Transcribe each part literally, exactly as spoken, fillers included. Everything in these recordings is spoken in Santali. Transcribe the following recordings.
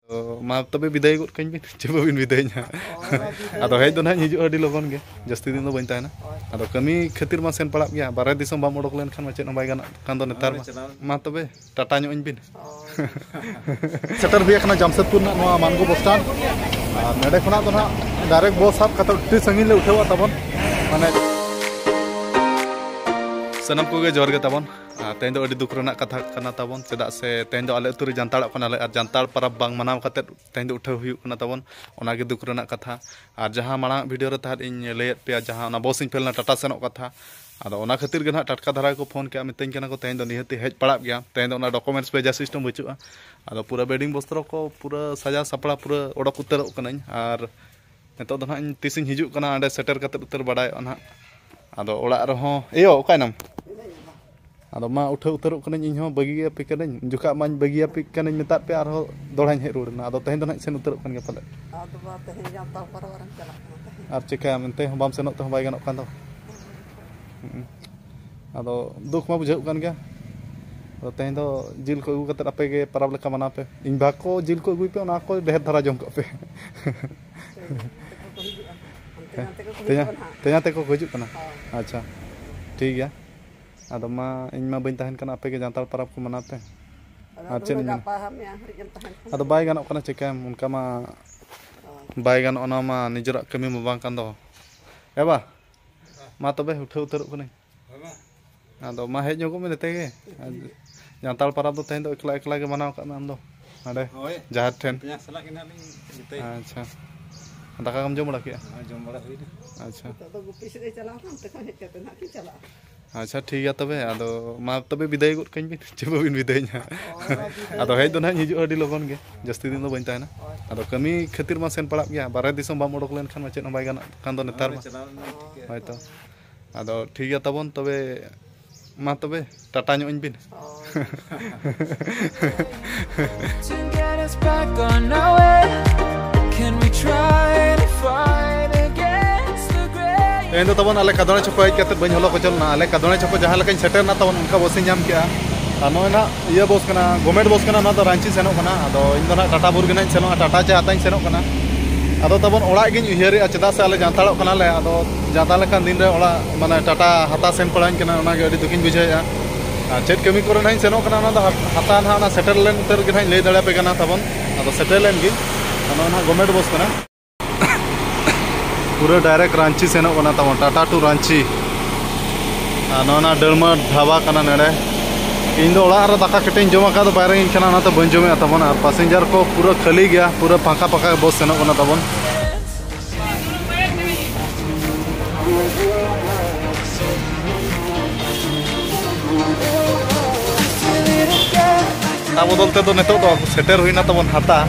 ᱛᱚ ᱢᱟ ᱛᱚᱵᱮ ᱵᱤᱫᱟᱹᱭ ᱜᱚᱫ ᱠᱟᱹᱧ ᱵᱤᱱ, ᱪᱮ ᱵᱟᱹᱵᱤᱱ ᱵᱤᱫᱟᱹᱭ ᱧᱟ? ᱟᱫᱚ ᱦᱮᱡ ᱫᱚ ᱱᱟᱦᱟᱜ ᱤᱧ ᱦᱤᱡᱩᱜᱼᱟ ᱟᱹᱰᱤ ᱞᱚᱜᱚᱱ ᱜᱮ, ᱡᱟᱹᱥᱛᱤ ᱫᱤᱱ ᱫᱚ ᱵᱟᱹᱧ ᱛᱟᱦᱮᱱᱟ᱾ ᱟᱫᱚ ᱠᱟᱹᱢᱤ ᱠᱷᱟᱹᱛᱤᱨ ᱢᱟ ᱥᱮᱱ ᱯᱟᱲᱟᱜ ᱜᱮᱭᱟ, ᱵᱟᱨᱦᱮ ᱫᱤᱥᱚᱢ ᱵᱟᱢ ᱚᱰᱚᱠ ᱞᱮᱱᱠᱷᱟᱱ ᱢᱟ ᱪᱮᱫ ᱦᱚᱸ ᱵᱟᱭ ᱜᱟᱱᱚᱜ ᱠᱟᱱ ᱫᱚ ᱱᱮᱛᱟᱨ ᱢᱟ᱾ ᱢᱟ ᱛᱚᱵᱮ ᱴᱟᱴᱟ ᱧᱚᱜ ᱟᱹᱧ ᱵᱤᱱ᱾ ᱥᱮᱴᱮᱨ ᱦᱩᱭ ᱟᱠᱟᱱᱟ ᱡᱟᱢᱥᱮᱫᱽᱯᱩᱨ ᱨᱮᱱᱟᱜ ᱱᱚᱣᱟ ᱢᱟᱱᱜᱳ ᱵᱚᱥ ᱥᱴᱮᱱᱰ᱾ ᱟᱨ ᱱᱚᱰᱮ ᱠᱷᱚᱱᱟᱜ ᱫᱚ ᱱᱟᱦᱟᱜ ᱰᱟᱭᱨᱮᱠᱴ ᱵᱚᱥ ᱥᱟᱵ ᱠᱟᱛᱮ ᱟᱹᱰᱤ ᱥᱟᱺᱜᱤᱧ ᱞᱮ ᱩᱴᱷᱟᱹᱣᱟ ᱛᱟᱵᱚᱱ, ᱢᱟᱱᱮ ᱥᱟᱱᱟᱢ ᱠᱚᱜᱮ ᱡᱚᱦᱟᱨ ᱜᱮ ᱛᱟᱵᱚᱱ᱾ ᱟᱨ ᱛᱮᱦᱮᱧ ᱫᱚ ᱟᱹᱰᱤ ᱫᱩᱠ ᱨᱮᱱᱟᱜ ᱠᱟᱛᱷᱟ ᱠᱟᱱᱟ ᱛᱟᱵᱚᱱ, ᱪᱮᱫᱟᱜ ᱥᱮ ᱛᱮᱦᱮᱧ ᱫᱚ ᱟᱞᱮ ᱟᱹᱛᱩ ᱨᱮ ᱡᱟᱱᱛᱟᱲᱚᱜ ᱠᱟᱱᱟᱞᱮ ᱟᱨ ᱡᱟᱱᱛᱟᱲ ᱯᱚᱨᱚᱵᱽ ᱵᱟᱝ ᱢᱟᱱᱟᱣ ᱠᱟᱛᱮ ᱛᱮᱦᱮᱧ ᱫᱚ ᱩᱴᱷᱟᱹᱣ ᱦᱩᱭᱩᱜ ᱠᱟᱱᱟ ᱛᱟᱵᱚᱱ᱾ ᱚᱱᱟᱜᱮ ᱫᱩᱠ ᱨᱮᱱᱟᱜ ᱠᱟᱛᱷᱟ᱾ ᱟᱨ ᱡᱟᱦᱟᱸ ᱢᱟᱲᱟᱝ ᱵᱷᱤᱰᱤᱭᱳ ᱨᱮ ᱛᱟᱦᱮᱸᱫ ᱤᱧ ᱞᱟᱹᱭᱟᱫ ᱯᱮᱭᱟ, ᱡᱟᱦᱟᱸ ᱚᱱᱟ ᱵᱚᱥ ᱤᱧ ᱯᱷᱮᱞ ᱮᱱᱟ ᱴᱟᱴᱟ ᱥᱮᱱᱚᱜ ᱠᱟᱛᱷᱟ, ᱟᱫᱚ ᱚᱱᱟ ᱠᱷᱟᱹᱛᱤᱨ ᱜᱮ ᱱᱟᱦᱟᱜ ᱴᱟᱴᱠᱟ ᱫᱷᱟᱨᱟ ᱜᱮᱠᱚ ᱯᱷᱳᱱ ᱠᱮᱜᱼᱟ, ᱢᱤᱛᱟᱹᱧ ᱠᱟᱱᱟ ᱠᱚ ᱛᱮᱦᱮᱧ ᱫᱚ ᱱᱤᱦᱟᱹᱛᱤ ᱦᱮᱡ ᱯᱟᱲᱟᱜ ᱜᱮᱭᱟ, ᱛᱮᱦᱮᱧ ᱫᱚ ᱚᱱᱟ ᱰᱚᱠᱩᱢᱮᱱᱴᱥ ᱵᱷᱮᱡᱟ ᱥᱤᱥᱴᱮᱢ ᱵᱟᱹᱪᱩᱜᱼᱟ᱾ ᱟᱫᱚ ᱯᱩᱨᱟᱹ ᱵᱮᱰᱤᱝ ᱵᱚᱥᱛᱨᱚ ᱠᱚ ᱯᱩᱨᱟᱹ ᱥᱟᱡᱟᱣ ᱥᱟᱯᱲᱟᱣ ᱯᱩᱨᱟᱹ ᱚᱰᱚᱠ ᱩᱛᱟᱹᱨᱚᱜ ᱠᱟᱹᱱᱟᱹᱧ᱾ ᱟᱨ ᱱᱤᱛᱚᱜ ᱫᱚ ᱱᱟᱦᱟᱜ ᱤᱧ ᱛᱤᱥᱤᱧ ᱦᱤᱡᱩᱜ ᱠᱟᱱᱟ, ᱚᱸᱰᱮ ᱥᱮᱴᱮᱨ ᱠᱟᱛᱮᱫ ᱩᱛᱟᱹᱨ ᱵᱟᱲᱟᱭᱚᱜᱼᱟ ᱱᱟᱦᱟᱜ᱾ ᱟᱫᱚ ᱚᱲᱟᱜ ᱨᱮᱦᱚᱸ, ᱮᱭᱳ, ᱚᱠᱟᱭᱱᱟᱢ? ᱟᱫᱚ ᱢᱟ ᱩᱴᱷᱟᱹᱣ ᱩᱛᱟᱹᱨᱚᱜ ᱠᱟᱹᱱᱟᱹᱧ, ᱤᱧ ᱦᱚᱸ ᱵᱟᱹᱜᱤᱭᱟᱯᱮ ᱠᱟᱹᱱᱟᱹᱧ, ᱡᱚᱠᱷᱟᱜ ᱢᱟᱧ ᱵᱟᱹᱜᱤᱭᱟᱯᱮ ᱠᱟᱹᱱᱟᱹᱧ ᱢᱮᱛᱟᱫ ᱯᱮ, ᱟᱨᱦᱚᱸ ᱫᱚᱦᱲᱟᱧ ᱦᱮᱡ ᱨᱩᱣᱟᱹᱲ ᱮᱱᱟ᱾ ᱟᱫᱚ ᱛᱮᱦᱮᱧ ᱫᱚ ᱱᱟᱦᱟᱜ ᱤᱧ ᱥᱮᱱ ᱩᱛᱟᱹᱨᱚᱜ ᱠᱟᱱ ᱜᱮᱭᱟ ᱯᱟᱞᱮᱫ᱾ ᱟᱫᱚ ᱵᱟ, ᱛᱮᱦᱮᱧ ᱡᱟᱱᱛᱟᱲ ᱯᱚᱨᱚᱵᱽ ᱨᱮᱢ ᱪᱟᱞᱟᱜ ᱠᱟᱱᱟ ᱛᱟᱦᱮᱸᱫ᱾ ᱟᱨ ᱪᱤᱠᱟᱹᱭᱟᱢ, ᱮᱱᱛᱮ ᱦᱚᱸ ᱵᱟᱢ ᱥᱮᱱᱚᱜ ᱛᱮᱦᱚᱸ ᱵᱟᱭ ᱜᱟᱱᱚᱜ ᱠᱟᱱ ᱫᱚ᱾ ᱦᱩᱸ᱾ ᱟᱫᱚ ᱫᱩᱠ ᱢᱟ ᱵᱩᱡᱷᱟᱹᱜ ᱠᱟᱱ ᱜᱮᱭᱟ᱾ ᱟᱫᱚ ᱛᱮᱦᱮᱧ ᱫᱚ ᱡᱤᱞ ᱠᱚ ᱟᱹᱜᱩ ᱠᱟᱛᱮᱫ ᱟᱯᱮ ᱜᱮ ᱯᱚᱨᱚᱵᱽ ᱞᱮᱠᱟ ᱢᱟᱱᱟᱣ ᱯᱮ᱾ ᱤᱧ ᱵᱷᱟᱜᱽ ᱠᱚ ᱡᱤᱞ ᱠᱚ ᱟᱹᱜᱩᱭ ᱯᱮ, ᱚᱱᱟ ᱠᱚ ᱰᱷᱮᱨ ᱫᱷᱟᱨᱟ ᱡᱚᱢ ᱠᱟᱜ ᱯᱮ᱾ ᱦᱟᱱᱛᱮ ᱱᱟᱛᱮ ᱠᱚᱠᱚ ᱛᱮᱧᱟ-, ᱦᱤᱡᱩᱜᱼᱟ ᱱᱟᱦᱟᱜ᱾ ᱛᱮᱧᱟᱝ ᱛᱮᱠᱚ ᱦᱤᱡᱩᱜ ᱠᱟᱱᱟ? ᱦᱳᱭ᱾ ᱟᱪᱪᱷᱟ, ᱴᱷᱤᱠ ᱜᱮᱭᱟ᱾ ᱟᱫᱚ ᱢᱟ, ᱤᱧ ᱢᱟ ᱵᱟᱹᱧ ᱛᱟᱦᱮᱱ ᱠᱟᱱᱟ, ᱟᱯᱮ ᱜᱮ ᱡᱟᱱᱛᱟᱲ ᱯᱚᱨᱚᱵᱽ ᱠᱚ ᱢᱟᱱᱟᱣ ᱯᱮ᱾ ᱟᱫᱚ ᱟᱨ ᱪᱮᱫ ᱤᱧ ᱢᱮᱱᱟ? ᱜᱟᱯᱟ ᱦᱟᱸᱜ ᱢᱮᱭᱟᱝ ᱦᱟᱹᱨᱤᱡ ᱮᱢ ᱛᱟᱦᱮᱱ ᱠᱷᱟᱱ ᱟᱫᱚ ᱫᱚ᱾ ᱵᱟᱭ ᱜᱟᱱᱚᱜ ᱠᱟᱱᱟ, ᱪᱤᱠᱟᱹᱭᱟᱢ? ᱚᱱᱠᱟ ᱢᱟ ᱦᱳᱭ᱾ ᱵᱟᱭ ᱜᱟᱱᱚᱜᱼᱟ, ᱚᱱᱟ ᱢᱟ ᱱᱤᱡᱮᱨᱟᱜ ᱠᱟᱹᱢᱤ ᱢᱟ ᱵᱟᱝ ᱠᱟᱱ ᱫᱚ᱾ ᱮ ᱵᱟ, ᱢᱟ ᱛᱚᱵᱮ ᱩᱴᱷᱟᱹᱣ ᱩᱛᱟᱹᱨᱚᱜ ᱠᱟᱹᱱᱟᱹᱧ᱾ ᱦᱳᱭ ᱢᱟ᱾ ᱟᱫᱚ ᱢᱟ ᱦᱮᱡ ᱧᱚᱜᱚᱜ ᱢᱮ ᱱᱚᱛᱮ ᱜᱮ᱾ ᱟᱨ ᱡᱟᱱᱛᱟᱲ ᱯᱚᱨᱚᱵᱽ ᱫᱚ ᱛᱮᱦᱮᱧ ᱫᱚ ᱮᱠᱞᱟ ᱮᱠᱞᱟ ᱜᱮ ᱢᱟᱱᱟᱣ ᱠᱟᱜ ᱢᱮ ᱟᱢ ᱫᱚ ᱦᱟᱸᱰᱮ ᱦᱳᱭ᱾ ᱡᱟᱦᱮᱨ ᱴᱷᱮᱱ᱾ ᱛᱮᱧᱟᱝ ᱥᱟᱞᱟᱜ ᱜᱮ ᱱᱟᱦᱟᱜ ᱞᱤᱧ ᱡᱮᱛᱮ᱾ ᱟᱪᱪᱷᱟ, ᱫᱟᱠᱟ ᱠᱚᱢ ᱡᱚᱢ ᱵᱟᱲᱟ ᱠᱮᱜᱼᱟ? ᱦᱳᱭ, ᱡᱚᱢ ᱵᱟᱲᱟ ᱦᱩᱭᱱᱟ᱾ ᱟᱪᱪᱷᱟ᱾ ᱱᱤᱛᱚᱜ ᱫᱚ ᱜᱩᱯᱤ ᱥᱮᱫ ᱮ ᱪᱟᱞᱟᱣ ᱠᱟᱱᱟ, ᱚᱱᱛᱮ ᱠᱷᱚᱱ ᱦᱮᱡ ᱠᱟᱛᱮ ᱱᱟᱦᱟᱜ ᱠᱤᱱ ᱪᱟᱞᱟᱜᱼᱟ᱾ ᱟᱪᱪᱷᱟ, ᱴᱷᱤᱠ ᱜᱮᱭᱟ ᱛᱚᱵᱮ, ᱟᱫᱚ ᱢᱟ ᱛᱚᱵᱮ ᱵᱤᱫᱟᱹᱭ ᱜᱚᱫ ᱠᱟᱹᱧ ᱵᱤᱱ, ᱪᱮ ᱵᱟᱹᱵᱤᱱ ᱵᱤᱫᱟᱹᱭ ᱧᱟ? ᱦᱳᱭ, ᱵᱤᱫᱟᱹᱭ ᱟᱫᱚ ᱦᱮᱡ ᱫᱚ ᱱᱟᱦᱟᱜ ᱤᱧ ᱦᱤᱡᱩᱜᱼᱟ ᱟᱹᱰᱤ ᱞᱚᱜᱚᱱ ᱜᱮ, ᱡᱟᱹᱥᱛᱤ ᱫᱤᱱ ᱫᱚ ᱵᱟᱹᱧ ᱛᱟᱦᱮᱱᱟ᱾ ᱦᱳᱭ᱾ ᱟᱫᱚ ᱠᱟᱹᱢᱤ ᱠᱷᱟᱹᱛᱤᱨ ᱢᱟ ᱥᱮᱱ ᱯᱟᱲᱟᱜ ᱜᱮᱭᱟ, ᱵᱟᱨᱦᱮ ᱫᱤᱥᱚᱢ ᱵᱟᱢ ᱚᱰᱚᱠ ᱞᱮᱱᱠᱷᱟᱱ ᱢᱟ ᱪᱮᱫ ᱦᱚᱸ ᱵᱟᱭ ᱜᱟᱱᱚᱜ ᱠᱟᱱ ᱫᱚ ᱱᱮᱛᱟᱨ ᱢᱟ᱾ ᱪᱟᱞᱟᱣ ᱞᱮᱱᱟ ᱴᱷᱤᱠ ᱜᱮᱭᱟ᱾ ᱦᱳᱭ ᱛᱚ᱾ ᱟᱫᱚ ᱴᱷᱤᱠ ᱜᱮᱭᱟ ᱛᱟᱵᱚᱱ ᱛᱚᱵᱮ, ᱢᱟ ᱛᱚᱵᱮ ᱴᱟᱴᱟ ᱧᱚᱜ ᱟᱹᱧ ᱵᱤᱱ᱾ ᱦᱳᱭ᱾ To get us back on our way, can we try to fight against the grain? ᱛᱮᱦᱮᱧ ᱫᱚ ᱛᱟᱵᱚᱱ ᱟᱞᱮ ᱠᱟᱫᱚᱲᱟ ᱪᱷᱚᱠᱚ ᱦᱮᱡ ᱠᱟᱛᱮ ᱵᱟᱹᱧ ᱦᱚᱞᱚ ᱠᱚᱪᱚᱞ ᱞᱮᱱᱟ᱾ ᱟᱞᱮ ᱠᱟᱫᱚᱲᱟ ᱪᱷᱚᱠᱚ ᱡᱟᱦᱟᱸ ᱞᱮᱠᱟᱧ ᱥᱮᱴᱮᱨ ᱮᱱᱟ ᱛᱟᱵᱚᱱ, ᱚᱱᱠᱟ ᱵᱚᱥ ᱤᱧ ᱧᱟᱢ ᱠᱮᱜᱼᱟ᱾ ᱟᱨ ᱱᱚᱜᱼᱚᱭ ᱱᱟᱦᱟᱜ ᱤᱭᱟᱹ ᱵᱚᱥ ᱠᱟᱱᱟ, ᱜᱚᱵᱷᱢᱮᱱᱴ ᱵᱚᱥ ᱠᱟᱱᱟ, ᱚᱱᱟ ᱫᱚ ᱨᱟᱺᱪᱤ ᱥᱮᱱᱚᱜ ᱠᱟᱱᱟ᱾ ᱟᱫᱚ ᱤᱧ ᱫᱚ ᱱᱟᱦᱟᱜ ᱴᱟᱴᱟ ᱵᱩᱨ ᱜᱮ ᱱᱟᱦᱟᱜ ᱤᱧ ᱥᱮᱱᱚᱜᱼᱟ, ᱴᱟᱴᱟ ᱪᱮ ᱦᱟᱛᱟᱧ ᱥᱮᱱᱚᱜ ᱠᱟᱱᱟ᱾ ᱟᱫᱚ ᱛᱟᱵᱚᱱ ᱚᱲᱟᱜ ᱜᱤᱧ ᱩᱭᱦᱟᱹᱨᱮᱜᱼᱟ, ᱪᱮᱫᱟᱜ ᱥᱮ ᱟᱞᱮ ᱡᱟᱱᱛᱷᱟᱲᱚᱜ ᱠᱟᱱᱟᱞᱮ᱾ ᱟᱫᱚ ᱡᱟᱱᱛᱷᱟ ᱞᱮᱠᱟᱱ ᱫᱤᱱ ᱨᱮ ᱚᱲᱟᱜ, ᱢᱟᱱᱮ, ᱴᱟᱴᱟ ᱦᱟᱛᱟ ᱥᱮᱱ ᱯᱟᱲᱟᱣᱟᱹᱧ ᱠᱟᱱᱟ, ᱚᱱᱟᱜᱮ ᱟᱹᱰᱤ ᱫᱩᱠᱤᱧ ᱵᱩᱡᱷᱟᱹᱣᱮᱫᱼᱟ᱾ ᱟᱨ ᱪᱮᱫ ᱠᱟᱹᱢᱤ ᱠᱚᱨᱮ ᱱᱟᱦᱟᱜ ᱤᱧ ᱥᱮᱱᱚᱜ ᱠᱟᱱᱟ, ᱚᱱᱟ ᱫᱚ ᱦᱟᱛᱟ ᱱᱟᱦᱟᱜ ᱚᱱᱟ ᱥᱮᱴᱮᱨ ᱞᱮᱱ ᱩᱛᱟᱹᱨ ᱜᱮ ᱱᱟᱦᱟᱜ ᱤᱧ ᱞᱟᱹᱭ ᱫᱟᱲᱮᱭᱟᱯᱮ ᱠᱟᱱᱟ ᱛᱟᱵᱚᱱ᱾ ᱟᱫᱚ ᱥᱮᱴᱮᱨ ᱞᱮᱱ ᱜᱤᱧ᱾ ᱟᱫᱚ ᱱᱟᱦᱟᱜ ᱜᱚᱵᱷᱢᱮᱱᱴ ᱵᱚᱥ ᱠᱟᱱᱟ᱾ ᱯᱩᱨᱟᱹ ᱰᱟᱭᱨᱮᱠᱴ ᱨᱟᱺᱪᱤ ᱥᱮᱱᱚᱜ ᱠᱟᱱᱟ ᱛᱟᱵᱚᱱ, ᱴᱟᱴᱟ ᱴᱩ ᱨᱟᱺᱪᱤ᱾ ᱟᱨ ᱱᱚᱣᱟ ᱱᱟ ᱰᱟᱹᱲᱢᱟᱹ ᱰᱷᱟᱵᱟ ᱠᱟᱱᱟ ᱱᱚᱰᱮ᱾ ᱤᱧ ᱫᱚ ᱚᱲᱟᱜ ᱨᱮ ᱫᱟᱠᱟ ᱠᱟᱹᱴᱤᱡ ᱤᱧ ᱡᱚᱢ ᱟᱠᱟᱫ, ᱵᱟᱭᱨᱮ ᱤᱧ ᱠᱟᱱᱟ, ᱚᱱᱟᱛᱮ ᱵᱟᱹᱧ ᱡᱚᱢᱮᱫᱼᱟ ᱛᱟᱵᱚᱱ᱾ ᱟᱨ ᱯᱟᱥᱮᱧᱡᱟᱨ ᱠᱚ ᱯᱩᱨᱟᱹ ᱠᱷᱟᱹᱞᱤ ᱜᱮᱭᱟ, ᱯᱩᱨᱟᱹ ᱯᱷᱟᱸᱠᱟ ᱯᱷᱟᱸᱠᱟ ᱵᱚᱥ ᱥᱮᱱᱚᱜ ᱠᱟᱱᱟ ᱛᱟᱵᱚᱱ᱾ ᱚᱱᱟ ᱵᱚᱫᱚᱞ ᱛᱮᱫᱚ ᱱᱤᱛᱚᱜ ᱫᱚ ᱥᱮᱴᱮᱨ ᱦᱩᱭᱱᱟ ᱛᱟᱵᱚᱱ ᱦᱟᱛᱟ᱾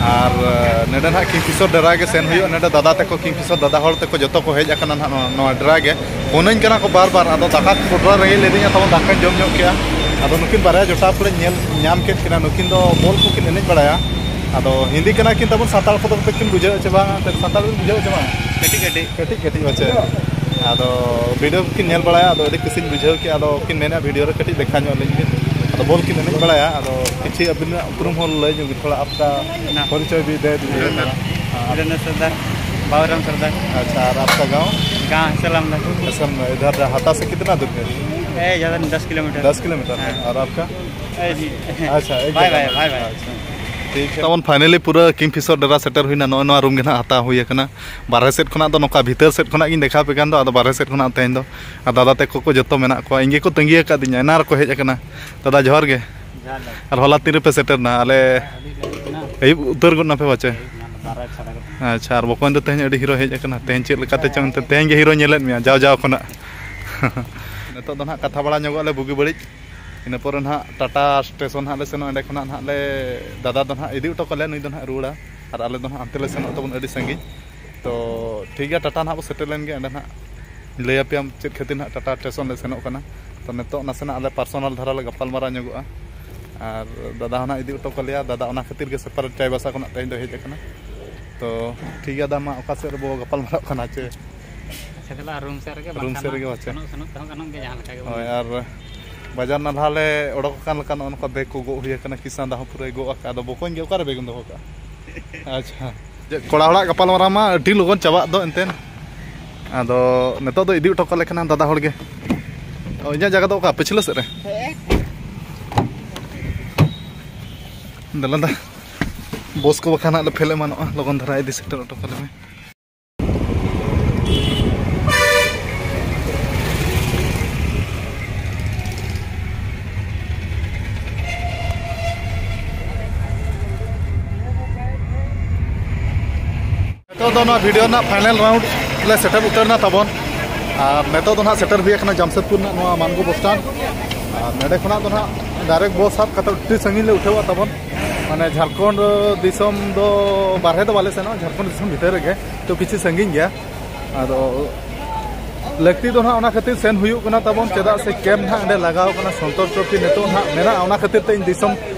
ᱟᱨ, ᱮ, ᱱᱚᱰᱮ ᱱᱟᱦᱟᱜ ᱠᱤᱝᱯᱷᱤᱥᱚᱨ ᱰᱮᱨᱟ ᱜᱮ ᱥᱮᱱ ᱦᱩᱭᱩᱜᱼᱟ᱾ ᱱᱚᱰᱮ ᱫᱟᱫᱟ ᱛᱟᱠᱚ, ᱠᱤᱝᱯᱷᱤᱥᱚᱨ ᱫᱟᱫᱟ ᱦᱚᱲ ᱛᱮᱠᱚ ᱡᱚᱛᱚ ᱠᱚ ᱦᱮᱡ ᱟᱠᱟᱱᱟ ᱱᱟᱦᱟᱜ ᱱᱚᱣᱟ, ᱱᱚᱣᱟ ᱰᱮᱨᱟ ᱜᱮ᱾ ᱯᱷᱳᱱᱟᱹᱧ ᱠᱟᱱᱟ ᱠᱚ ᱵᱟᱨ ᱵᱟᱨ, ᱟᱫᱚ ᱫᱟᱠᱟ ᱠᱚ ᱠᱚᱰᱨᱟ ᱨᱮᱸᱜᱮᱡ ᱞᱤᱫᱤᱧᱟ, ᱛᱟᱵᱚᱱ ᱫᱟᱠᱟᱧ ᱡᱚᱢ ᱧᱚᱜ ᱠᱮᱜᱼᱟ᱾ ᱟᱫᱚ ᱱᱩᱠᱤᱱ ᱵᱟᱨᱭᱟ ᱡᱚᱴᱟᱣ ᱠᱚᱞᱮ ᱧᱮᱞ ᱧᱟᱢ ᱠᱮᱫ ᱠᱤᱱᱟ, ᱱᱩᱠᱤᱱ ᱫᱚ ᱵᱚᱞ ᱠᱚᱠᱤᱱ ᱮᱱᱮᱡ ᱵᱟᱲᱟᱭᱟ᱾ ᱟᱫᱚ ᱦᱤᱱᱫᱤ ᱠᱟᱱᱟ ᱠᱤᱱ ᱛᱟᱵᱚᱱ, ᱥᱟᱱᱛᱟᱲ ᱠᱚᱫᱚ ᱠᱤᱱ ᱵᱩᱡᱷᱟᱹᱣ ᱪᱮ ᱵᱟᱝ? ᱥᱟᱱᱛᱟᱲ ᱵᱤᱱ ᱵᱩᱡᱷᱟᱹᱣ ᱪᱮ ᱵᱟᱝ? ᱠᱟᱹᱴᱤᱡ ᱠᱟᱹᱴᱤᱡ᱾ ᱠᱟᱹᱴᱤᱡ ᱠᱟᱹᱴᱤᱡ ᱢᱟᱪᱷᱟ᱾ ᱟᱫᱚ ᱵᱷᱤᱰᱤᱭᱳ ᱠᱚᱠᱤᱱ ᱧᱮᱞ ᱵᱟᱲᱟᱭᱟ, ᱟᱫᱚ ᱟᱹᱰᱤ ᱠᱩᱥᱤᱧ ᱵᱩᱡᱷᱟᱹᱣ ᱠᱮᱜᱼᱟ᱾ ᱟᱫᱚ ᱠᱤᱱ ᱢᱮᱱᱮᱫᱼᱟ ᱵᱷᱤᱰᱤᱭᱳ ᱨᱮ ᱠᱟᱹᱴᱤᱡ ᱫᱮᱠᱷᱟ ᱧᱚᱜ ᱞᱤᱧ ᱵᱤᱱ᱾ ᱟᱫᱚ ᱵᱚᱞ ᱠᱤᱱ ᱮᱱᱮᱡ ᱵᱟᱲᱟᱭᱟ᱾ ᱟᱫᱚ ᱠᱤᱪᱷᱩ ᱟᱹᱵᱤᱱᱟᱜ ᱩᱯᱨᱩᱢ ᱦᱚᱸ ᱞᱟᱹᱭ ᱧᱚᱜ ᱵᱤᱱ ᱛᱷᱚᱲᱟ, ᱟᱯᱠᱟ ᱱᱟᱢ? ᱯᱚᱨᱤᱪᱚᱭ ᱵᱷᱤ ᱫᱮ ᱫᱤᱡᱤᱭᱮ ᱛᱷᱚᱲᱟ᱾ ᱦᱟᱸ᱾ वीरेंद्र सरदार, बाबूराम सरदार। अच्छा, और आपका गाँव? गाँव सलामदा। सलामदा। इधर हाता से कितना दूर है? ए, ज़्यादा नहीं, दस किलोमीटर। दस किलोमीटर है। हाँ। और आपका? ए, जी। अच्छा, एक बाय, जगह बाय, में। Bye, bye. अच्छा। ᱴᱷᱤᱠ ᱜᱮᱭᱟ᱾ ᱛᱟᱵᱚᱱ ᱯᱷᱟᱭᱱᱟᱞᱤ ᱯᱩᱨᱟᱹ ᱠᱤᱝᱯᱷᱤᱥᱚᱨ ᱰᱮᱨᱟ ᱥᱮᱴᱮᱨ ᱦᱩᱭᱱᱟ᱾ ᱱᱚᱜᱼᱚᱭ ᱱᱚᱣᱟ ᱨᱩᱢ ᱜᱮ ᱱᱟᱦᱟᱜ ᱦᱟᱛᱟᱣ ᱦᱩᱭ ᱟᱠᱟᱱᱟ᱾ ᱵᱟᱨᱦᱮ ᱥᱮᱫ ᱠᱷᱚᱱᱟᱜ ᱫᱚ ᱱᱚᱝᱠᱟ, ᱵᱷᱤᱛᱟᱹᱨ ᱥᱮᱫ ᱠᱷᱚᱱᱟᱜ ᱜᱤᱧ ᱫᱮᱠᱷᱟᱣ ᱟᱯᱮ ᱠᱟᱱ ᱫᱚ, ᱟᱫᱚ ᱵᱟᱨᱦᱮ ᱥᱮᱫ ᱠᱷᱚᱱᱟᱜ ᱛᱮᱦᱮᱧ ᱫᱚ᱾ ᱟᱨ ᱫᱟᱫᱟ ᱛᱟᱠᱚ ᱠᱚ ᱡᱚᱛᱚ ᱢᱮᱱᱟᱜ ᱠᱚᱣᱟ, ᱤᱧ ᱜᱮᱠᱚ ᱛᱟᱺᱜᱤ ᱟᱠᱟᱫᱤᱧᱟ, ᱮᱱᱟᱱ ᱨᱮᱠᱚ ᱦᱮᱡ ᱟᱠᱟᱱᱟ᱾ ᱫᱟᱫᱟ, ᱡᱚᱦᱟᱨ ᱜᱮ᱾ ᱡᱚᱦᱟᱨ ᱜᱮ᱾ ᱟᱨ ᱦᱚᱞᱟ ᱛᱤᱱ ᱨᱮᱯᱮ ᱥᱮᱴᱮᱨ ᱮᱱᱟ? ᱟᱞᱮ ᱟᱹᱰᱤ ᱞᱮᱴ ᱮᱱᱟ᱾ ᱟᱹᱭᱩᱵ ᱩᱛᱟᱹᱨ ᱜᱚᱫ ᱱᱟᱯᱮ ᱯᱟᱪᱮ? ᱟᱹᱭᱩᱵ ᱮᱱᱟ, ᱵᱟᱨᱚ ᱮᱠ ᱥᱟᱲᱮ ᱮᱜᱟᱨᱚ᱾ ᱟᱪᱪᱷᱟ, ᱟᱨ ᱵᱚᱠᱚᱧ ᱫᱚ ᱛᱮᱦᱮᱧ ᱟᱹᱰᱤ ᱦᱤᱨᱳ ᱦᱮᱡ ᱟᱠᱟᱱᱟ᱾ ᱛᱮᱦᱮᱧ ᱪᱮᱫ ᱞᱮᱠᱟᱛᱮ ᱪᱚᱝ, ᱛᱮᱦᱮᱧ ᱜᱮ ᱦᱤᱨᱳ ᱧᱮᱞᱮᱫ ᱢᱮᱭᱟ ᱡᱟᱣ ᱡᱟᱣ ᱠᱷᱚᱱᱟᱜ᱾ ᱱᱤᱛᱚᱜ ᱫᱚ ᱱᱟᱦᱟᱜ ᱠᱟᱛᱷᱟ ᱵᱟᱲᱟ ᱧᱚᱜᱚᱜ ᱟᱞᱮ ᱵᱩᱜᱤ ᱵᱟᱹᱲᱤᱡ᱾ ᱤᱱᱟᱹ ᱯᱚᱨᱮ ᱱᱟᱦᱟᱜ ᱴᱟᱴᱟ ᱥᱴᱮᱥᱚᱱ ᱱᱟᱦᱟᱜ ᱞᱮ ᱥᱮᱱᱚᱜᱼᱟ᱾ ᱚᱸᱰᱮ ᱠᱷᱚᱱᱟᱜ ᱱᱟᱦᱟᱜ ᱞᱮ, ᱫᱟᱫᱟ ᱫᱚ ᱱᱟᱦᱟᱜ ᱤᱫᱤ ᱦᱚᱴᱚ ᱠᱟᱞᱮᱭᱟ, ᱱᱩᱭ ᱫᱚ ᱱᱟᱦᱟᱜ ᱨᱩᱣᱟᱹᱲᱟ᱾ ᱟᱨ ᱟᱞᱮ ᱫᱚ ᱱᱟᱦᱟᱜ ᱦᱟᱱᱛᱮ ᱞᱮ ᱥᱮᱱᱚᱜ ᱛᱟᱵᱚᱱ, ᱟᱹᱰᱤ ᱥᱟᱺᱜᱤᱧ᱾ ᱛᱚ ᱴᱷᱤᱠ ᱜᱮᱭᱟ, ᱴᱟᱴᱟ ᱱᱟᱦᱟᱜ ᱵᱚ ᱥᱮᱴᱮᱨ ᱞᱮᱱ ᱜᱮ᱾ ᱚᱸᱰᱮ ᱱᱟᱦᱟᱜ ᱞᱟᱹᱭ ᱟᱯᱮᱭᱟᱢ ᱪᱮᱫ ᱠᱷᱟᱹᱛᱤᱨ ᱱᱟᱦᱟᱜ ᱴᱟᱴᱟ ᱥᱴᱮᱥᱚᱱ ᱞᱮ ᱥᱮᱱᱚᱜ ᱠᱟᱱᱟ᱾ ᱛᱚ ᱱᱤᱛᱚᱜ ᱱᱟᱥᱮᱱᱟᱜ ᱟᱞᱮ ᱯᱟᱨᱥᱚᱱᱟᱞ ᱫᱷᱟᱨᱟ ᱞᱮ ᱜᱟᱯᱟᱞ ᱢᱟᱨᱟᱣ ᱧᱚᱜᱚᱜᱼᱟ᱾ ᱟᱨ ᱫᱟᱫᱟ ᱦᱚᱸ ᱱᱟᱦᱟᱜ ᱤᱫᱤ ᱦᱚᱴᱚ ᱠᱟᱞᱮᱭᱟ᱾ ᱫᱟᱫᱟ ᱚᱱᱟ ᱠᱷᱟᱹᱛᱤᱨ ᱜᱮ ᱥᱮᱯᱟᱨᱮᱴ ᱪᱟᱭᱵᱟᱥᱟ ᱠᱷᱚᱱᱟᱜ ᱛᱮᱦᱮᱧ ᱫᱚ ᱦᱮᱡ ᱟᱠᱟᱱᱟ᱾ ᱛᱚ ᱴᱷᱤᱠ ᱜᱮᱭᱟ, ᱫᱟ ᱢᱟ ᱚᱠᱟ ᱥᱮᱫ ᱨᱮᱵᱚ ᱜᱟᱯᱟᱞ ᱢᱟᱨᱟᱜ ᱠᱟᱱᱟ ᱪᱮ? ᱟᱪᱪᱷᱟ, ᱛᱟᱦᱚᱞᱮ ᱨᱩᱢ ᱥᱮᱫ ᱨᱮᱜᱮ, ᱨᱩᱢ ᱵᱟᱝᱠᱷᱟᱱ ᱥᱮᱫ ᱨᱮᱜᱮ ᱫᱚ ᱵᱟᱪᱮ? ᱥᱮᱱᱚᱜ, ᱥᱮᱱᱚᱜ ᱛᱮᱦᱚᱸ ᱜᱟᱱᱚᱜ ᱜᱮᱭᱟ, ᱡᱟᱦᱟᱸ ᱞᱮᱠᱟ ᱜᱮᱵᱚᱱ ᱦᱳᱭ, ᱟᱨ ᱵᱟᱡᱟᱨ ᱱᱟᱞᱦᱟ ᱞᱮ ᱚᱰᱚᱠ ᱟᱠᱟᱱ ᱞᱮᱠᱟ ᱱᱚᱜᱼᱚ ᱱᱚᱝᱠᱟ ᱵᱮᱜᱽ ᱠᱚ ᱜᱚᱜ ᱦᱩᱭ ᱟᱠᱟᱱᱟ᱾ ᱠᱤᱥᱟᱱ ᱫᱟ ᱦᱚᱸ ᱯᱩᱨᱟᱹᱭ ᱜᱚᱜ ᱟᱠᱟᱫ᱾ ᱟᱫᱚ ᱵᱚᱠᱚᱧ ᱜᱮ ᱚᱠᱟᱨᱮ ᱵᱮᱜᱽ ᱮᱢ ᱫᱚᱦᱚ ᱠᱟᱜᱼᱟ? ᱟᱪᱪᱷᱟ, ᱡᱮ ᱠᱚᱲᱟ ᱦᱚᱲᱟᱜ ᱜᱟᱯᱟᱞ ᱢᱟᱨᱟᱣ ᱢᱟ ᱟᱹᱰᱤ ᱞᱚᱜᱚᱱ ᱪᱟᱵᱟᱜ ᱫᱚ ᱮᱱᱛᱮᱫ᱾ ᱟᱫᱚ ᱱᱤᱛᱚᱜ ᱫᱚ ᱤᱫᱤ ᱦᱚᱴᱚ ᱠᱟᱞᱮ ᱠᱟᱱᱟ ᱫᱟᱫᱟ ᱦᱚᱲ ᱜᱮ᱾ ᱚ, ᱤᱧᱟᱹᱜ ᱡᱟᱭᱜᱟ ᱫᱚ ᱚᱠᱟ ᱯᱟᱹᱪᱷᱞᱟᱹ ᱥᱮᱫ ᱨᱮ? ᱫᱮᱞᱟ ᱫᱟ, ᱵᱚᱥ ᱠᱚ ᱵᱟᱠᱷᱟᱱ ᱦᱟᱸᱜ ᱞᱮ ᱯᱷᱮᱞ ᱮᱢᱟᱱᱚᱜᱼᱟ᱾ ᱞᱚᱜᱚᱱ ᱫᱷᱟᱨᱟ ᱤᱫᱤ ᱥᱮᱴᱮᱨ ᱦᱚᱴᱚ ᱠᱟᱞᱮ ᱢᱮ᱾ ᱱᱤᱛᱚᱜ ᱫᱚ ᱱᱚᱣᱟ ᱵᱷᱤᱰᱤᱭᱳ ᱨᱮᱱᱟᱜ ᱯᱷᱟᱭᱱᱟᱞ ᱨᱟᱣᱩᱱᱰ ᱞᱮ ᱥᱮᱴᱮᱨ ᱩᱛᱟᱹᱨ ᱮᱱᱟ ᱛᱟᱵᱚᱱ᱾ ᱟᱨ ᱱᱤᱛᱚᱜ ᱫᱚ ᱱᱟᱦᱟᱜ ᱥᱮᱴᱮᱨ ᱦᱩᱭ ᱟᱠᱟᱱᱟ ᱡᱟᱢᱥᱮᱫᱽᱯᱩᱨ ᱨᱮᱱᱟᱜ ᱱᱚᱣᱟ ᱢᱟᱱᱜᱳ ᱵᱚᱥ ᱥᱴᱮᱱᱰ᱾ ᱟᱨ ᱱᱚᱸᱰᱮ ᱠᱷᱚᱱᱟᱜ ᱫᱚ ᱱᱟᱦᱟᱜ ᱰᱟᱭᱨᱮᱠᱴ ᱵᱚᱥ ᱥᱟᱵ ᱠᱟᱛᱮ ᱟᱹᱰᱤ ᱥᱟᱺᱜᱤᱧ ᱞᱮ ᱩᱴᱷᱟᱹᱣᱟ ᱛᱟᱵᱚᱱ᱾ ᱢᱟᱱᱮ ᱡᱷᱟᱲᱠᱷᱚᱸᱰ ᱫᱤᱥᱚᱢ ᱫᱚ ᱵᱟᱨᱦᱮ ᱫᱚ ᱵᱟᱞᱮ ᱥᱮᱱᱚᱜᱼᱟ, ᱡᱷᱟᱲᱠᱷᱚᱸᱰ ᱫᱤᱥᱚᱢ ᱵᱷᱤᱛᱟᱹᱨ ᱨᱮᱜᱮ, ᱛᱚ ᱠᱤᱪᱷᱩ ᱥᱟᱺᱜᱤᱧ ᱜᱮᱭᱟ᱾ ᱟᱫᱚ ᱞᱟᱹᱠᱛᱤ ᱫᱚ ᱱᱟᱦᱟᱜ ᱚᱱᱟ ᱠᱷᱟᱹᱛᱤᱨ ᱥᱮᱱ ᱦᱩᱭᱩᱜ ᱠᱟᱱᱟ ᱛᱟᱵᱚᱱ, ᱪᱮᱫᱟᱜ ᱥᱮ ᱠᱮᱢᱯ ᱱᱟᱦᱟᱜ ᱚᱸᱰᱮ ᱞᱟᱜᱟᱣ ᱠᱟᱱᱟ, ᱥᱚᱱᱛᱳᱥ ᱴᱨᱚᱯᱷᱤ ᱱᱤᱛᱚᱜ ᱱᱟᱦᱟᱜ ᱢᱮᱱᱟᱜᱼᱟ᱾ ᱚᱱᱟ ᱠᱷᱟᱹᱛᱤᱨ ᱛᱮ ᱤᱧ ᱫᱤᱥᱚᱢ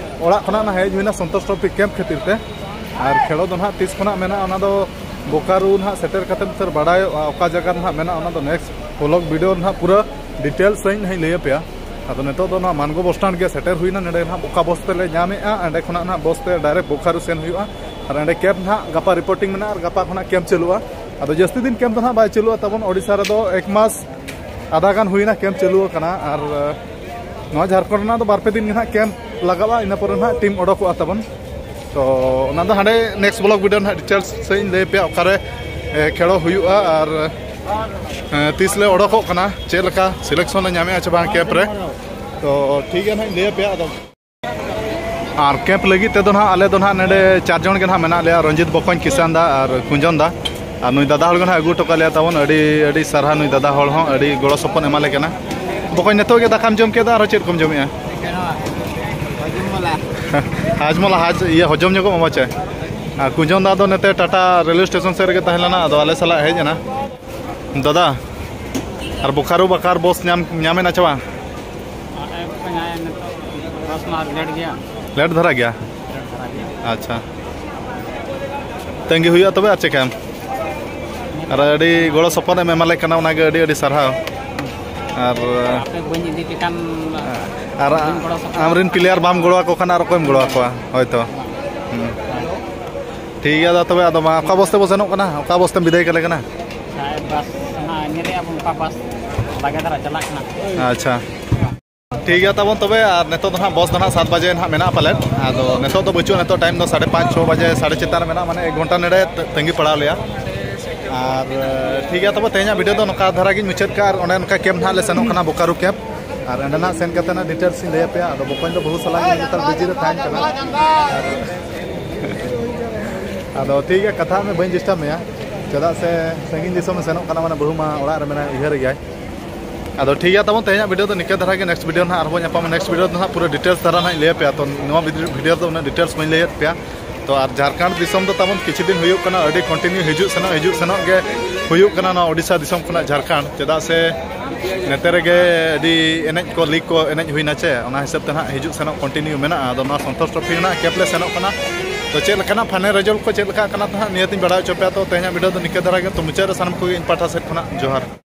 ᱚᱲᱟᱜ ᱠᱷᱚᱱᱟᱜ ᱱᱟᱦᱟᱜ ᱦᱮᱡ ᱦᱩᱭᱱᱟ ᱥᱚᱱᱛᱳᱥ ᱴᱨᱚᱯᱷᱤ ᱠᱮᱢᱯ ᱠᱷᱟᱹᱛᱤᱨ ᱛᱮ᱾ ᱟᱨ ᱠᱷᱮᱞᱳ ᱫᱚ ᱱᱟᱦᱟᱜ ᱛᱤᱥ ᱠᱷᱚᱱᱟᱜ ᱢᱮᱱᱟᱜᱼᱟ, ᱚᱱᱟ ᱫᱚ ᱵᱳᱠᱟᱨᱳ ᱱᱟᱦᱟᱜ ᱥᱮᱴᱮᱨ ᱠᱟᱛᱮᱫ ᱩᱛᱟᱹᱨ ᱵᱟᱲᱟᱭᱚᱜᱼᱟ, ᱚᱠᱟ ᱡᱟᱭᱜᱟ ᱨᱮ ᱱᱟᱦᱟᱜ ᱢᱮᱱᱟᱜᱼᱟ, ᱚᱱᱟ ᱫᱚ ᱱᱮᱠᱥᱴ ᱵᱷᱞᱚᱜ ᱵᱷᱤᱰᱤᱭᱳ ᱨᱮ ᱱᱟᱦᱟᱜ ᱯᱩᱨᱟᱹ ᱰᱤᱴᱮᱞᱥ ᱥᱟᱺᱦᱤᱡ ᱱᱟᱦᱟᱜ ᱤᱧ ᱞᱟᱹᱭ ᱟᱯᱮᱭᱟ᱾ ᱟᱫᱚ ᱱᱤᱛᱚᱜ ᱫᱚ ᱱᱚᱣᱟ ᱢᱟᱱᱜᱳ ᱵᱚᱥ ᱥᱴᱮᱱᱰ ᱜᱮ ᱥᱮᱴᱮᱨ ᱦᱩᱭᱱᱟ᱾ ᱱᱚᱸᱰᱮ ᱱᱟᱦᱟᱜ ᱚᱠᱟ ᱵᱚᱥ ᱛᱮᱞᱮ ᱧᱟᱢᱮᱜᱼᱟ, ᱚᱸᱰᱮ ᱠᱷᱚᱱᱟᱜ ᱱᱟᱦᱟᱜ ᱵᱚᱥ ᱛᱮ ᱰᱟᱭᱨᱮᱠᱴ ᱵᱳᱠᱟᱨᱳ ᱥᱮᱱ ᱦᱩᱭᱩᱜᱼᱟ᱾ ᱟᱨ ᱚᱸᱰᱮ ᱠᱮᱢᱯ ᱱᱟᱦᱟᱜ ᱜᱟᱯᱟ ᱨᱤᱯᱳᱨᱴᱤᱝ ᱢᱮᱱᱟᱜᱼᱟ ᱟᱨ ᱜᱟᱯᱟ ᱠᱷᱚᱱᱟᱜ ᱠᱮᱢᱯ ᱪᱟᱹᱞᱩᱜᱼᱟ᱾ ᱟᱫᱚ ᱡᱟᱹᱥᱛᱤ ᱫᱤᱱ ᱠᱮᱢᱯ ᱫᱚ ᱱᱟᱦᱟᱜ ᱵᱟᱭ ᱪᱟᱹᱞᱩᱜᱼᱟ ᱛᱟᱵᱚᱱ᱾ ᱳᱰᱤᱥᱟ ᱨᱮᱫᱚ ᱮᱠ ᱢᱟᱥ ᱟᱫᱷᱟ ᱜᱟᱱ ᱦᱩᱭᱱᱟ ᱠᱮᱢᱯ ᱪᱟᱹᱞᱩ ᱟᱠᱟᱱᱟ᱾ ᱟᱨ ᱱᱚᱣᱟ ᱡᱷᱟᱲᱠᱷᱚᱸᱰ ᱨᱮᱱᱟᱜ ᱫᱚ ᱵᱟᱨ ᱯᱮ ᱫᱤᱱ ᱜᱮ ᱱᱟᱦᱟᱜ ᱠᱮᱢᱯ ᱞᱟᱜᱟᱜᱼᱟ, ᱤᱱᱟᱹ ᱯᱚᱨᱮ ᱱᱟᱦᱟᱜ ᱴᱤᱢ ᱚᱰᱚᱠᱚᱜᱼᱟ ᱛᱟᱵᱚᱱ᱾ ᱛᱚ ᱚᱱᱟ ᱫᱚ ᱦᱟᱸᱰᱮ ᱱᱮᱠᱥᱴ ᱵᱷᱞᱚᱜ ᱵᱷᱤᱰᱤᱭᱳ ᱱᱟᱦᱟᱜ ᱰᱤᱴᱮᱞᱥ ᱥᱮᱫ ᱤᱧ ᱞᱟᱹᱭ ᱟᱯᱮᱭᱟ, ᱚᱠᱟᱨᱮ, ᱮ, ᱠᱷᱮᱞᱳ ᱦᱩᱭᱩᱜᱼᱟ ᱟᱨ, ᱮ, ᱛᱤᱥ ᱞᱮ ᱚᱰᱚᱠᱚᱜ ᱠᱟᱱᱟ, ᱪᱮᱫ ᱞᱮᱠᱟ ᱥᱤᱞᱮᱠᱥᱚᱱ ᱞᱮ ᱧᱟᱢᱮᱜᱼᱟ ᱪᱮ ᱵᱟᱝ ᱠᱮᱢᱯ ᱨᱮ᱾ ᱛᱚ ᱴᱷᱤᱠ ᱜᱮᱭᱟ ᱱᱟᱦᱟᱜ, ᱤᱧ ᱞᱟᱹᱭ ᱟᱯᱮᱭᱟ᱾ ᱟᱫᱚ ᱟᱨ ᱠᱮᱢᱯ ᱞᱟᱹᱜᱤᱫ ᱛᱮᱫᱚ ᱱᱟᱦᱟᱜ ᱟᱞᱮ ᱫᱚ ᱱᱟᱦᱟᱜ ᱱᱚᱰᱮ ᱪᱟᱨ ᱡᱚᱱ ᱜᱮ ᱱᱟᱦᱟᱜ ᱢᱮᱱᱟᱜ ᱞᱮᱭᱟ, ᱨᱚᱧᱡᱤᱛ ᱵᱚᱠᱚᱧ, ᱠᱤᱥᱟᱱ ᱫᱟ ᱟᱨ ᱠᱩᱸᱡᱚᱱ ᱫᱟ᱾ ᱟᱨ ᱱᱩᱭ ᱫᱟᱫᱟ ᱦᱚᱲ ᱜᱮ ᱱᱟᱦᱟᱜ ᱟᱹᱜᱩ ᱦᱚᱴᱚ ᱠᱟᱜ ᱞᱮᱭᱟ ᱛᱟᱵᱚᱱ᱾ ᱟᱹᱰᱤ ᱟᱹᱰᱤ ᱥᱟᱨᱦᱟᱣ, ᱱᱩᱭ ᱫᱟᱫᱟ ᱦᱚᱲ ᱦᱚᱸ ᱟᱹᱰᱤ ᱜᱚᱲᱚ ᱥᱚᱯᱚᱦᱚᱫ ᱮᱢᱟ ᱞᱮ ᱠᱟᱱᱟ᱾ ᱵᱚᱠᱚᱧ, ᱱᱤᱛᱚᱜ ᱜᱮ ᱫᱟᱠᱟᱢ ᱡᱚᱢ ᱠᱮᱫᱟ, ᱟᱨᱦᱚᱸ ᱪᱮᱫ ᱠᱚᱢ ᱡᱚᱢᱮᱜᱼᱟ? ᱦᱟᱡᱽᱢᱚᱞᱟ, ᱦᱟᱡᱽ, ᱤᱭᱟᱹ, ᱦᱚᱡᱚᱢ ᱧᱚᱜᱚᱜ ᱢᱟ ᱯᱟᱪᱮ᱾ ᱟᱨ ᱠᱩᱸᱡᱚᱱ ᱫᱟ ᱫᱚ ᱱᱚᱛᱮ ᱴᱟᱴᱟ ᱨᱮᱞᱣᱮ ᱥᱴᱮᱥᱚᱱ ᱥᱮᱫ ᱨᱮᱜᱮ ᱛᱟᱦᱮᱸ ᱞᱮᱱᱟ, ᱟᱫᱚ ᱟᱞᱮ ᱥᱟᱞᱟᱜ ᱦᱮᱡ ᱮᱱᱟ᱾ ᱫᱟᱫᱟ, ᱟᱨ ᱵᱳᱠᱟᱨᱳ ᱵᱟᱠᱟᱨ ᱵᱚᱥ ᱧᱟᱢ, ᱧᱟᱢᱮᱱᱟ ᱪᱮ ᱵᱟᱝ? ᱟᱨ ᱮᱯ ᱠᱚ ᱧᱟᱢ ᱱᱤᱛᱚᱜ ᱵᱚᱥ ᱢᱟ ᱞᱮᱴ ᱜᱮᱭᱟ᱾ ᱞᱮᱴ ᱫᱷᱟᱨᱟ ᱜᱮᱭᱟ? ᱞᱮᱴ ᱫᱷᱟᱨᱟ ᱜᱮᱭᱟ᱾ ᱟᱪᱪᱷᱟ, ᱛᱟᱺᱜᱤ ᱦᱩᱭᱩᱜᱼᱟ ᱛᱚᱵᱮ, ᱟᱨ ᱪᱮᱠᱟᱭᱟᱢ? ᱟᱨ ᱟᱹᱰᱤ ᱜᱚᱲᱚ ᱥᱚᱯᱚᱦᱚᱫ ᱮᱢ ᱮᱢᱟᱞᱮ ᱠᱟᱱᱟ, ᱚᱱᱟᱜᱮ ᱟᱹᱰᱤ ᱟᱹᱰᱤ ᱥᱟᱨᱦᱟᱣ᱾ ᱟᱨ ᱟᱯᱮ ᱵᱟᱹᱧ ᱤᱫᱤ ᱯᱮ ᱠᱷᱟᱱ ᱟᱨ ᱵᱟᱹᱧ ᱜᱚᱲᱚ ᱥᱚᱯᱚᱦᱚᱫ᱾ ᱟᱢᱨᱮᱱ ᱯᱞᱮᱭᱟᱨ ᱵᱟᱢ ᱜᱚᱲᱚ ᱟᱠᱚ ᱠᱷᱟᱱ ᱟᱨ ᱚᱠᱚᱭᱮᱢ ᱜᱚᱲᱚ ᱟᱠᱚᱣᱟ? ᱦᱳᱭ ᱛᱚ᱾ ᱦᱩᱸ᱾ ᱴᱷᱤᱠ ᱜᱮᱭᱟ ᱫᱟ, ᱛᱚᱵᱮ ᱟᱫᱚ ᱢᱟ ᱚᱠᱟ ᱵᱚᱥ ᱛᱮᱵᱚ ᱥᱮᱱᱚᱜ ᱠᱟᱱᱟ? ᱚᱠᱟ ᱵᱚᱥ ᱛᱮᱢ ᱵᱤᱫᱟᱹᱭ ᱠᱟᱞᱮ ᱠᱟᱱᱟ? ᱥᱟᱭᱮᱫ ᱵᱟᱥ ᱦᱟᱸᱜ ᱧᱮᱞᱮᱜᱼᱟ ᱵᱚᱱ ᱚᱠᱟ ᱵᱟᱥ ᱞᱟᱜᱮ ᱫᱷᱟᱨᱟ ᱪᱟᱞᱟᱜ ᱠᱟᱱᱟ᱾ ᱟᱪᱪᱷᱟ, ᱴᱷᱤᱠ ᱜᱮᱭᱟ ᱛᱟᱵᱚᱱ ᱛᱚᱵᱮ᱾ ᱟᱨ ᱱᱤᱛᱚᱜ ᱫᱚ ᱦᱟᱸᱜ ᱵᱚᱥ ᱫᱚ ᱦᱟᱸᱜ ᱥᱟᱛ ᱵᱟᱡᱮ ᱦᱟᱸᱜ ᱢᱮᱱᱟᱜᱼᱟ ᱯᱟᱞᱮᱫ᱾ ᱟᱫᱚ ᱱᱤᱛᱚᱜ ᱫᱚ ᱵᱟᱹᱪᱩᱜᱼᱟ, ᱱᱤᱛᱚᱜ ᱴᱟᱭᱤᱢ ᱫᱚ ᱥᱟᱲᱮ ᱯᱟᱸᱪ, ᱪᱷᱚ ᱵᱟᱡᱮ, ᱥᱟᱲᱮ ᱪᱮᱛᱟᱱ ᱨᱮ ᱢᱮᱱᱟᱜᱼᱟ, ᱢᱟᱱᱮ ᱮᱠ ᱜᱷᱚᱱᱴᱟ ᱱᱮᱰᱮ ᱛᱟᱺᱜᱤ ᱯᱟᱲᱟᱣ ᱞᱮᱭᱟ᱾ ᱟᱨ ᱴᱷᱤᱠ ᱜᱮᱭᱟ ᱛᱚᱵᱮ, ᱛᱮᱦᱮᱧᱟᱜ ᱵᱷᱤᱰᱤᱭᱳ ᱫᱚ ᱱᱚᱝᱠᱟ ᱫᱷᱟᱨᱟ ᱜᱤᱧ ᱢᱩᱪᱟᱹᱫ ᱠᱟᱜᱼᱟ᱾ ᱟᱨ ᱚᱱᱮ ᱚᱱᱠᱟ ᱠᱮᱢᱯ ᱱᱟᱦᱟᱜ ᱞᱮ ᱥᱮᱱᱚᱜ ᱠᱟᱱᱟ, ᱵᱳᱠᱟᱨᱳ ᱠᱮᱢᱯ᱾ ᱟᱨ ᱚᱸᱰᱮᱱᱟᱜ ᱥᱮᱱ ᱠᱟᱛᱮ ᱱᱟᱜ ᱰᱤᱴᱮᱞᱥ ᱤᱧ ᱞᱟᱹᱭ ᱟᱯᱮᱭᱟ᱾ ᱟᱫᱚ ᱵᱚᱠᱚᱧ ᱫᱚ ᱵᱟᱹᱦᱩ ᱥᱟᱞᱟᱜ ᱜᱮ ᱱᱮᱛᱟᱨ ᱵᱤᱡᱤ ᱨᱮ ᱛᱟᱦᱮᱱ ᱠᱟᱱᱟ᱾ ᱟᱫᱚ ᱴᱷᱤᱠ ᱜᱮᱭᱟ, ᱠᱟᱛᱷᱟ ᱢᱮ, ᱵᱟᱹᱧ ᱰᱤᱥᱴᱟᱵᱽ ᱢᱮᱭᱟ, ᱪᱮᱫᱟᱜ ᱥᱮ ᱥᱟᱺᱜᱤᱧ ᱫᱤᱥᱚᱢ ᱮ ᱥᱮᱱᱚᱜ ᱠᱟᱱᱟ, ᱢᱟᱱᱮ ᱵᱟᱹᱦᱩ ᱢᱟ ᱚᱲᱟᱜ ᱨᱮ ᱢᱮᱱᱟᱭ, ᱩᱭᱦᱟᱹᱨ ᱜᱮᱭᱟᱭ᱾ ᱟᱫᱚ ᱴᱷᱤᱠ ᱜᱮᱭᱟ ᱛᱟᱵᱚᱱ, ᱛᱮᱦᱮᱧᱟᱜ ᱵᱷᱤᱰᱤᱭᱳ ᱫᱚ ᱱᱤᱝᱠᱟᱹ ᱫᱷᱟᱨᱟ ᱜᱮ᱾ ᱱᱮᱠᱥᱴ ᱵᱷᱤᱰᱤᱭᱳ ᱱᱟᱦᱟᱜ ᱟᱨᱦᱚᱸ ᱧᱟᱯᱟᱢᱟ᱾ ᱱᱮᱠᱥᱴ ᱵᱷᱤᱰᱤᱭᱳ ᱫᱚ ᱱᱟᱦᱟᱜ ᱯᱩᱨᱟᱹ ᱰᱤᱴᱮᱞᱥ ᱫᱷᱟᱨᱟ ᱱᱟᱦᱟᱜ ᱤᱧ ᱞᱟᱹᱭ ᱟᱯᱮᱭᱟ᱾ ᱛᱚ ᱱᱚᱣᱟ ᱵᱷᱤᱰᱤᱭᱳ ᱫᱚ ᱩᱱᱟᱹᱜ ᱰᱤᱴᱮᱞᱥ ᱵᱟᱹᱧ ᱞᱟᱹᱭᱮᱫ ᱯᱮᱭᱟ᱾ ᱛᱚ ᱟᱨ ᱡᱷᱟᱲᱠᱷᱚᱸᱰ ᱫᱤᱥᱚᱢ ᱫᱚ ᱛᱟᱵᱚᱱ ᱠᱤᱪᱷᱩ ᱫᱤᱱ ᱦᱩᱭᱩᱜ ᱠᱟᱱᱟ, ᱟᱹᱰᱤ ᱠᱚᱱᱴᱤᱱᱤᱭᱩ ᱦᱤᱡᱩᱜ ᱥᱮᱱᱚᱜ, ᱦᱤᱡᱩᱜ ᱥᱮᱱᱚᱜ ᱜᱮ ᱦᱩᱭᱩᱜ ᱠᱟᱱᱟ ᱱᱚᱣᱟ ᱳᱰᱤᱥᱟ ᱫᱤᱥᱚᱢ ᱠᱷᱚᱱᱟᱜ ᱡᱷᱟᱲᱠᱷᱚᱸᱰ᱾ ᱪᱮᱫᱟᱜ ᱥᱮ ᱱᱚᱛᱮ ᱨᱮᱜᱮ ᱟᱹᱰᱤ ᱮᱱᱮᱡ ᱠᱚ, ᱞᱤᱜᱽ ᱠᱚ ᱮᱱᱮᱡ ᱦᱩᱭᱱᱟ ᱪᱮ, ᱚᱱᱟ ᱦᱤᱥᱟᱹᱵ ᱛᱮ ᱱᱟᱦᱟᱜ ᱦᱤᱡᱩᱜ ᱥᱮᱱᱚᱜ ᱠᱚᱱᱴᱤᱱᱤᱭᱩ ᱢᱮᱱᱟᱜᱼᱟ᱾ ᱟᱫᱚ ᱱᱚᱣᱟ ᱥᱚᱱᱛᱳᱥ ᱴᱨᱚᱯᱷᱤ ᱨᱮᱱᱟᱜ ᱠᱮᱢᱯ ᱞᱮ ᱥᱮᱱᱚᱜ ᱠᱟᱱᱟ᱾ ᱛᱚ ᱪᱮᱫ ᱞᱮᱠᱟᱱᱟᱜ ᱯᱷᱟᱭᱱᱟᱞ ᱨᱮᱡᱟᱞᱴ ᱠᱚ ᱪᱮᱫ ᱞᱮᱠᱟᱜ ᱠᱟᱱᱟ ᱛᱟᱦᱟᱜ, ᱱᱤᱭᱟᱹ ᱛᱤᱧ ᱵᱟᱲᱟᱭ ᱦᱚᱪᱚ ᱯᱮᱭᱟ᱾ ᱛᱚ ᱛᱮᱦᱮᱧᱟᱜ ᱵᱷᱤᱰᱤᱭᱳ ᱫᱚ ᱱᱤᱝᱠᱟᱹ ᱫᱷᱟᱨᱟ ᱜᱮ᱾ ᱛᱚ ᱢᱩᱪᱟᱹᱫ ᱨᱮ ᱥᱟᱱᱟᱢ ᱠᱚᱜᱮ ᱤᱧ ᱯᱟᱦᱴᱟ ᱥᱮᱫ ᱠᱷᱚᱱᱟᱜ ᱡᱚᱦᱟᱨ᱾